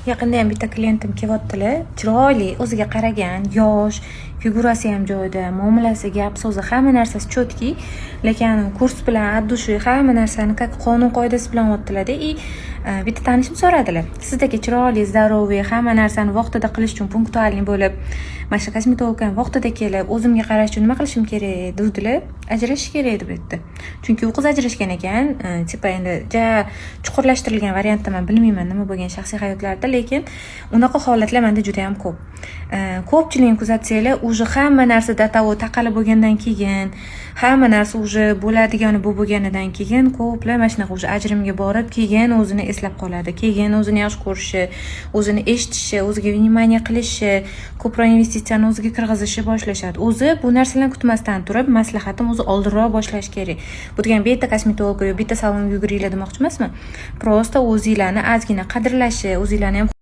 Yaqinda ham bitta klientim kelyaptilar. Chiroyli, o'ziga qaragan, yosh, figurasi ham joyida, muomalasi, gap so'zi, hamma narsasi четкий, lekin kurs bilan от души hamma narsani как qonun qoidasi bilan olyaptilarda. И bitta tanishim so'radilar: "Sizdagi chiroyli, здоровый, hamma narsani vaqtida qilish uchun, пунктуальный bo'lib, mana shu kosmetologga ham vaqtida kelib, o'zimga qarash uchun nima qilishim kerak?" degdilar. "Ajrashish kerak", deb aytdi. Chunki u qiz ajrashgan ekan, типа endi ja chuqurlashtirilgan variantda man bilmayman nima bo'lgan shaxsiy hayotlarida, lekin unaqa holatlar manda juda yam ko'p. Ko'pchilikni kuzatsanglar, уже hamma narsa до того taqalib bo'lgandan keyin, hamma narsa уже bo'ladigani bu bo'lganidan keyin ko'plar mana shunaqa уже ajrimga borib, keyin o'zini eslab qoladi, keyin o'zini yaxshi ko'rishi, o'zini eshitishi, o'ziga внимание qilishi, ko'proq investitsiyani o'ziga kirgizishni boshlashadi. O'zi bu narsalarni kutmasdan turib, maslahatim, o'zi oldinroq boshlash kerak. Bu degani bitta kosmetologga yo bitta salonga yuguringlar demoqchi emasman. Просто o'zinglarni ozgina qadrlashi, o'zinglarni ham